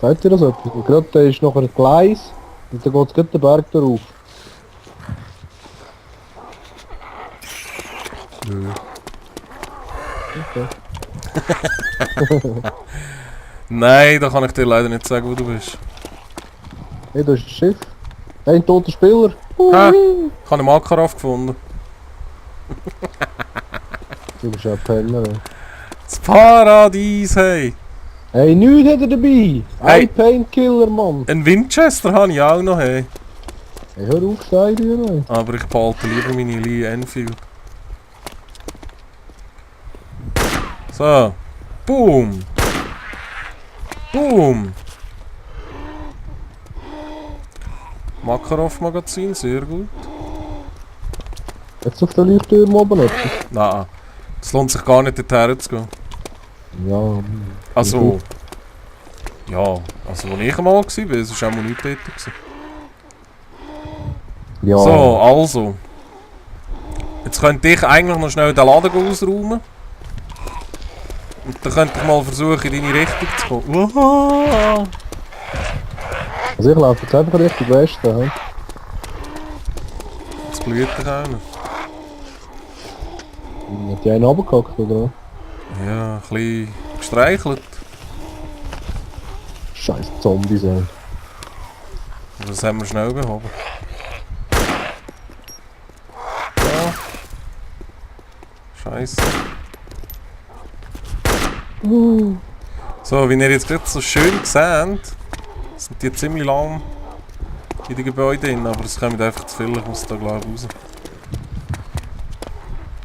Sagt ihr das etwas? Und gerade da ist noch ein Gleis und dann geht es gerade den Berg darauf. Nö. Okay. Nein, da kann ich dir leider nicht sagen, wo du bist. Hey, da ist ein Schiff. Hey, ein toter Spieler. Ha! Ich habe einen Makarov gefunden. Du bist ja ein Penner. Ey. Das Paradies, hey! Hey, nichts hat er dabei. Hey. Ein Painkiller, Mann. Ein Winchester habe ich auch noch, hey. Hey, hör auf, steigen, ey. Aber ich behalte lieber meine Lee Enfield. So. Boom! Boom! Makarov-Magazin, sehr gut. Jetzt auf der Leuchttürme oben etwas. Nein, es lohnt sich gar nicht dorthin zu gehen. Ja, Also... Ja, also als ich mal war, es war auch mal nicht dort. ja. So, also. Jetzt könnte ich eigentlich noch schnell den Laden ausräumen. Und dann könnte ich mal versuchen, in deine Richtung zu kommen. Uhaha. Also ich laufe jetzt einfach Richtung Westen. He? Jetzt blüht dich einer. Hat die einen runtergehackt, oder? Ja, ein bisschen gestreichelt. Scheiß Zombies, ey. Das haben wir schnell behoben. Ja. Scheiße. So, wie ihr jetzt gerade so schön seht, sind die ziemlich lang in den Gebäuden drin, aber es kommt einfach zu viel, ich muss da gleich raus.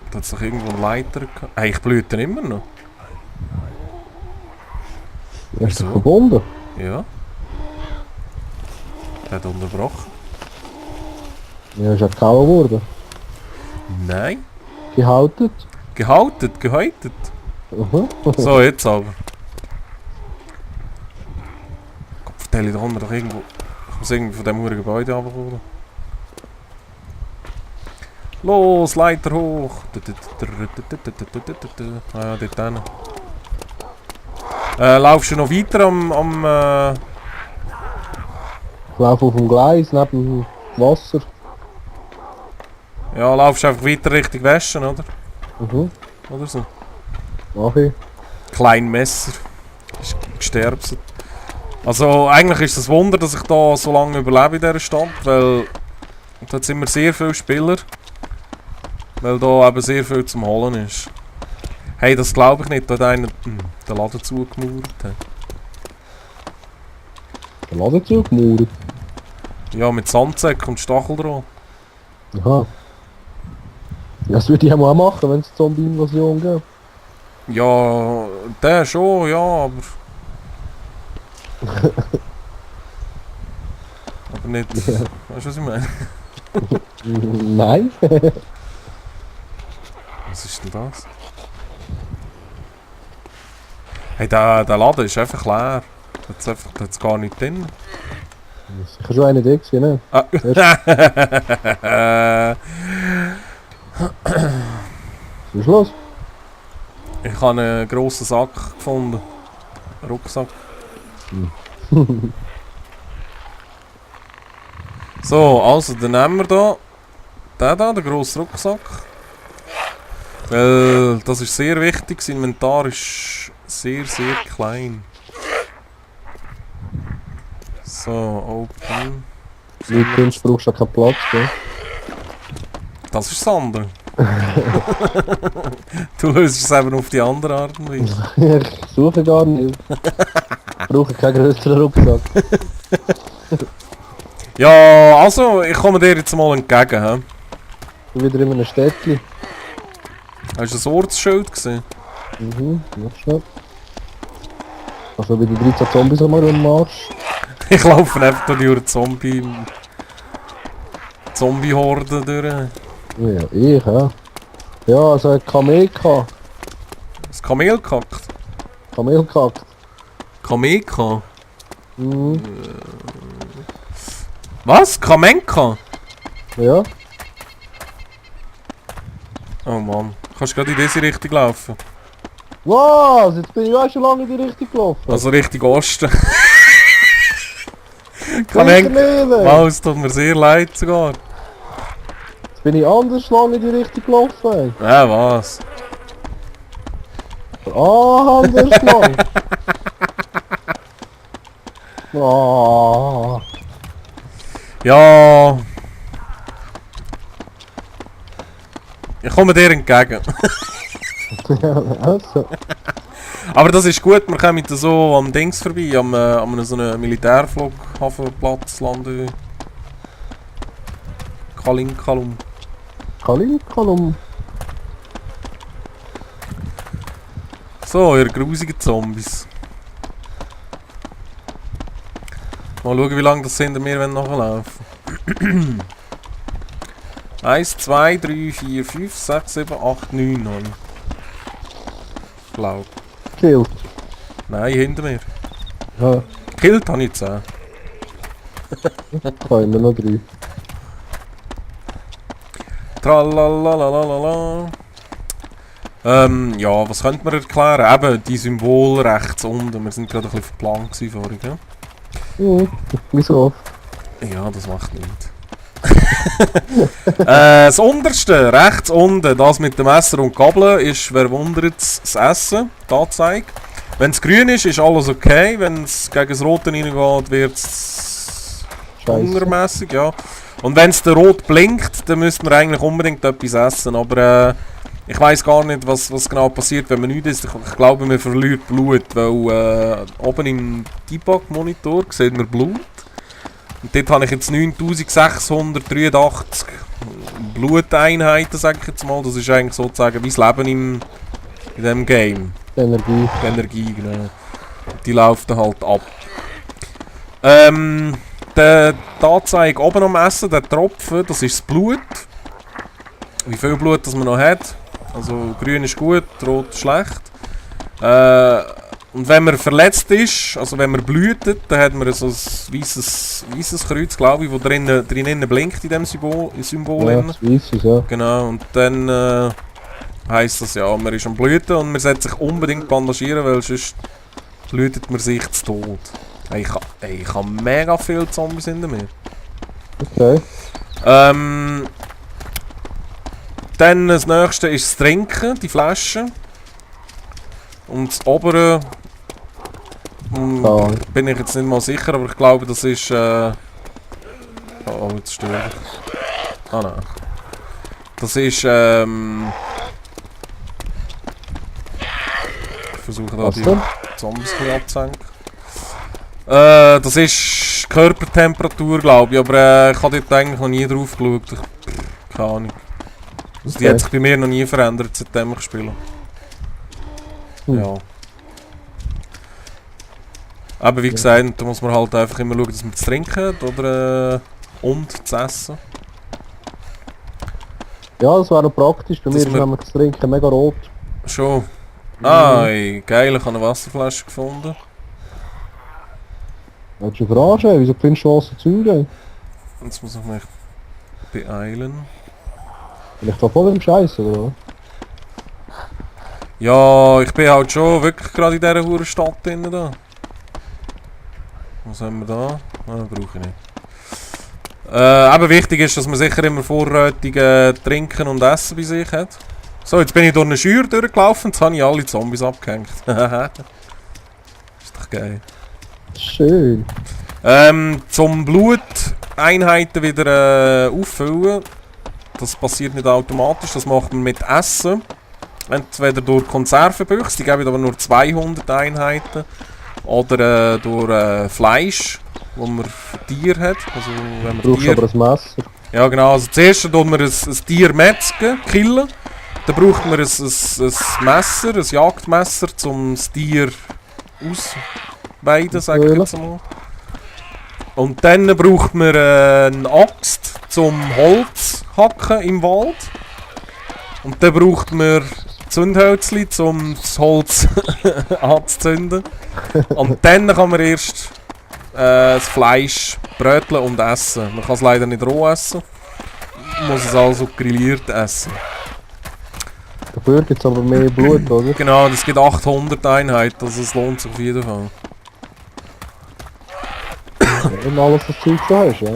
Da hat es doch irgendwo einen Leiter gehabt. Hey, ich blüte immer noch. Hast du Wieso? verbunden? Ja. Der hat unterbrochen. Ja, ist ja gehauen worden. Nein. Gehautet. Gehautet, gehäutet. Mhm. So, jetzt aber. Gott, vertell ich, da haben wir doch irgendwo... Ich muss irgendwie von diesem Gebäude runterkommen. Los, Leiter hoch! Ah ja, dort hin. Laufst du noch weiter am Ich laufe auf dem Gleis neben dem Wasser. ja, laufst einfach weiter Richtung Westen, oder? Mhm. Oder so. Mach ich. Klein Messer. Ist gesterbset. Also eigentlich ist es ein Wunder, dass ich da so lange überlebe in dieser Stadt, weil da sind immer sehr viele Spieler. Weil da eben sehr viel zum Holen ist. Hey, das glaube ich nicht, da hat einer den Laden zugemauert hat. Der Laden zugemauert. Ja, mit Sandsäcken und Stacheldraht. Aha. Ja, das würde ich auch machen, wenn es Zombie-Invasion gibt. Ja, der schon, ja, aber... aber nicht... Ja. Weißt du, was ich meine? Nein. Was ist denn das? Hey, der Laden ist einfach leer. Da hat's gar nicht drin. Sicher schon einer da gewesen, ne? Ah. Was ist los? Ich habe einen grossen Sack gefunden. Einen Rucksack. So, also dann nehmen wir da den grossen Rucksack. Weil das ist sehr wichtig, das Inventar ist sehr, sehr klein. So, open. Mit Kunst brauchst du ja keinen Platz, gell? Das ist das andere. Du löst es eben auf die andere Art und Weise. Ich suche gar nicht. Ich brauche keinen grösseren Rucksack. Ja, also, ich komme dir jetzt mal entgegen. He? Ich bin wieder in einem Städtchen. Hast du das Ortsschild gesehen? Noch schnell. Also wieder 13 Zombies einmal im Marsch. Ich laufe einfach durch die Zombie-Horde durch. Ja, ich, ja. Ja, also ein Kamel gehabt. Das Kamel gekackt. Kamel gekackt. Kameka? Mhm. Was? Kamenka? Ja. Oh Mann. Kannst du gerade in diese Richtung laufen? Was? Jetzt bin ich auch schon lange in die Richtung gelaufen. Also Richtung Osten. Kann Hinter ich... mir, ey. Wow, es tut mir sehr leid sogar. Jetzt bin ich anders lang in die Richtung gelaufen, ey. Ja, was? Anders lang. Ah. Ja... Ich komme dir entgegen. Also. Aber das ist gut, wir kommen so am Dings vorbei, am so einem Militärflughafenplatz landen. Kalinkalum. Kalinkalum. So, ihr grusigen Zombies. Mal schauen, wie lange das hinter mir nachlaufen. 1, 2, 3, 4, 5, 6, 7, 8, 9 habe ich. Glaub. Killed. Nein, hinter mir. Ja, Killt habe ich 10. da haben wir noch 3. Tralalalala. Ja, was könnte man erklären? Eben, die Symbole rechts unten. Wir sind gerade ein bisschen verplant vorhin, ja? Wieso? Ja, das macht nichts. Das unterste, rechts unten, das mit dem Messer und Gabel, ist, wer wundert, das Essen, die Anzeige. Wenn es grün ist, ist alles okay. Wenn es gegen das Rote reingeht, wird es hungermässig, ja. Und wenn es der Rot blinkt, dann müsste man eigentlich unbedingt etwas essen. Aber ich weiß gar nicht, was genau passiert, wenn man nichts isst. Ich glaube, man verliert Blut, weil oben im Debug-Monitor sieht man Blut. Und dort habe ich jetzt 9683 Bluteinheiten, sage ich jetzt mal. Das ist eigentlich sozusagen wie das Leben in diesem Game. Energie. Die Energie, genau. Die läuft dann halt ab. Die Anzeige oben am Essen, der Tropfen, das ist das Blut. Wie viel Blut das man noch hat. Also grün ist gut, rot ist schlecht. Und wenn man verletzt ist, also wenn man blutet, dann hat man so ein weißes Kreuz, glaube ich, das drinnen blinkt in diesem Symbol. Ja, das Weisses, ja. Genau, und dann heisst das ja, man ist am Bluten und man sollte sich unbedingt bandagieren, weil sonst blutet man sich zu Tod. Ich habe mega viele Zombies hinter mir. Okay. Dann das nächste ist das Trinken, die Flaschen. Und das obere bin ich jetzt nicht mal sicher, aber ich glaube das ist... oh, jetzt störe ich. Ah nein. Das ist... Ich versuche da die Zombies ein bisschen abzusenken. Das ist Körpertemperatur, glaube ich, aber ich habe dort eigentlich noch nie drauf geschaut. Keine Ahnung. Also die hat sich bei mir noch nie verändert, seitdem ich spiele. Ja. Aber wie gesagt, da muss man halt einfach immer schauen, dass man zu trinken hat oder und zu essen. Ja, das wäre noch praktisch. Bei mir ist nämlich das Trinken mega rot. Schon. Ah, geil, ich habe eine Wasserflasche gefunden. Willst du verarschen? Wieso findest du was so Zeug? Jetzt muss ich mich beeilen. Bin ich da voll im Scheiß, oder? Ja, ich bin halt schon wirklich gerade in dieser verdammten Stadt drin da. Was haben wir da? Ah, brauche ich nicht. Aber wichtig ist, dass man sicher immer vorrätig Trinken und Essen bei sich hat. So, jetzt bin ich durch eine Schür durchgelaufen, jetzt habe ich alle Zombies abgehängt. Ist doch geil. Schön. Zum Bluteinheiten wieder auffüllen, das passiert nicht automatisch, das macht man mit Essen. Entweder durch Konservenbüchse, die geben aber nur 200 Einheiten. Oder durch Fleisch, das man für Tier hat. Also, wenn man Du brauchst aber ein Messer. Ja genau, also zuerst tut man ein Tier metzgen, killen. Dann braucht man ein Messer, ein Jagdmesser, um das Tier ausweiden, sage ich jetzt mal. Und dann braucht man eine Axt zum Holz hacken im Wald. Und dann braucht man Zündhölzli, um das Holz anzuzünden. Und dann kann man erst das Fleisch bröteln und essen. Man kann es leider nicht roh essen. Man muss es also grilliert essen. Dafür gibt es aber mehr Blut, oder? Genau, das gibt 800 Einheiten, also es lohnt sich auf jeden Fall. Wenn du alles das Zeug schon hast, ja.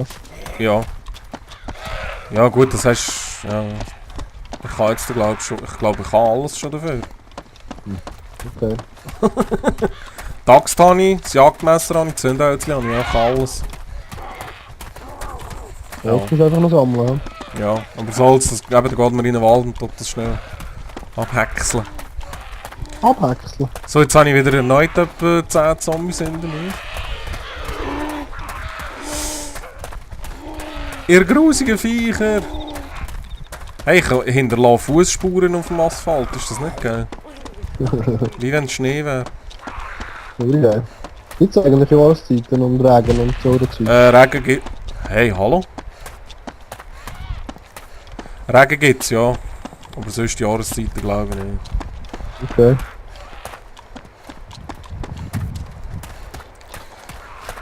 Ja. Ja gut, das heißt, ja. Ich kann jetzt glaube schon, ich glaube ich kann alles schon dafür. Okay. Die Axt habe ich, das Jagdmesser habe ich, die Zündhölzchen habe ich, ja, ich kann alles. Ja. Das musst du einfach noch sammeln, Ja, aber sonst, das, eben, da geht man in den Wald und tut das schnell abhäckseln. ja. Abhäckseln. So, jetzt habe ich wieder erneut etwa 10 Zombies hinter mir. Ihr grusigen Viecher! Hey, ich hinterlasse Fußspuren auf dem Asphalt, ist das nicht geil? Wie wenn es Schnee wäre. Wie geil. Gibt es eigentlich Jahreszeiten und Regen und so oder Zeug? Regen gibt... Hey, hallo? Regen gibt's, ja. Aber sonst die Jahreszeiten glaube ich nicht. Okay.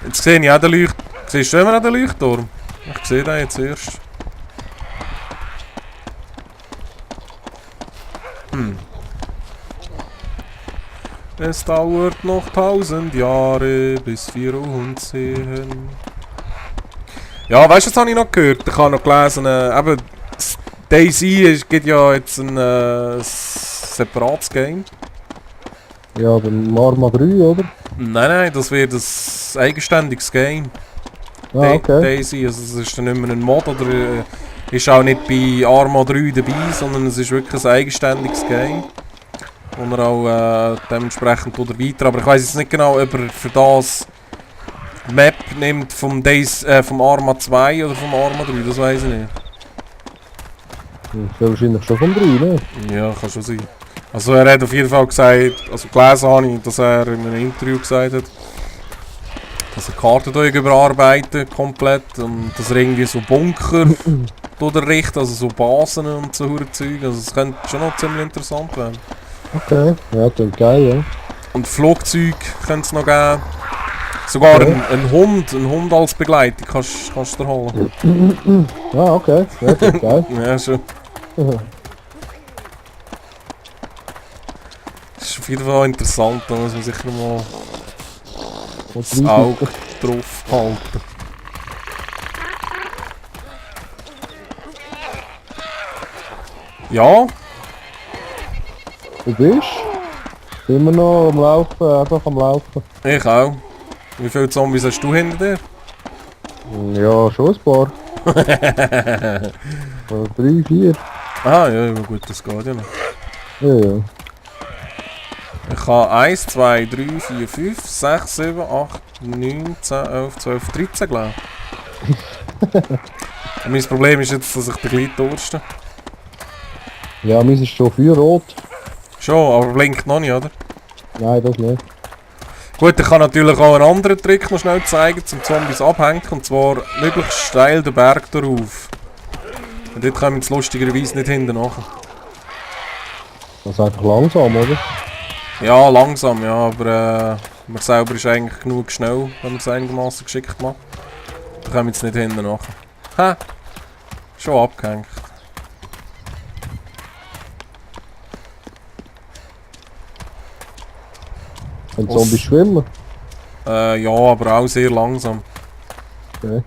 Jetzt sehe ich auch den Leuchtturm. Siehst du immer noch den Leuchtturm? Ich sehe den jetzt erst. Es dauert noch 1000 Jahre, bis wir uns sehen. Ja, weißt du, was habe ich noch gehört? Ich habe noch gelesen, eben, DayZ gibt ja jetzt ein separates Game. Ja, beim Marma 3, oder? Nein, das wird ein eigenständiges Game. Ah, okay. DayZ, also es ist dann nicht mehr ein Mod oder ist auch nicht bei Arma 3 dabei, sondern es ist wirklich ein eigenständiges Game. Und er auch dementsprechend oder weiter, aber ich weiß jetzt nicht genau, ob er für das Map nimmt vom Arma 2 oder vom Arma 3, das weiß ich nicht. Das wäre wahrscheinlich schon von 3, ne? Ja, kann schon sein. Also er hat auf jeden Fall gesagt, also gelesen habe ich, dass er in einem Interview gesagt hat, dass er die Karte überarbeitet komplett und dass er irgendwie so Bunker errichtet, also so Basen und so Zeug, also es könnte schon noch ziemlich interessant werden. Okay, ja, klingt geil, ja. Und Flugzeug könnte es noch geben. Sogar ein Hund als Begleitung kannst du dir holen. Ah, okay, ja, klingt geil. Ja, schon. Das ist auf jeden Fall interessant, da muss man sicher mal das Auge drauf halten. Ja, Du bist immer noch am Laufen, einfach am Laufen. ich auch. Wie viele Zombies hast du hinter dir? Ja, schon ein paar. 3, 4. Ah, ja, gut, das geht ja noch. Ja, ja. Ich habe 1, 2, 3, 4, 5, 6, 7, 8, 9, 10, 11, 12, 13 glaube ich. Und mein Problem ist jetzt, dass ich den gleich durste. Ja, meins ist schon feuerrot. Schon, aber blinkt noch nicht, oder? Nein, das nicht. Gut, ich kann natürlich auch einen anderen Trick noch schnell zeigen, zum Zombies abhängen, und zwar möglichst steil den Berg darauf. Und dort kommen sie lustigerweise nicht hinten nach. Das ist einfach langsam, oder? Ja, langsam, ja, aber man selber ist eigentlich genug schnell, wenn man es einigermaßen geschickt macht. Da kommen sie nicht hinten nach. Ha! Schon abgehängt. Wenn Zombies schwimmen. Ja, aber auch sehr langsam. Okay.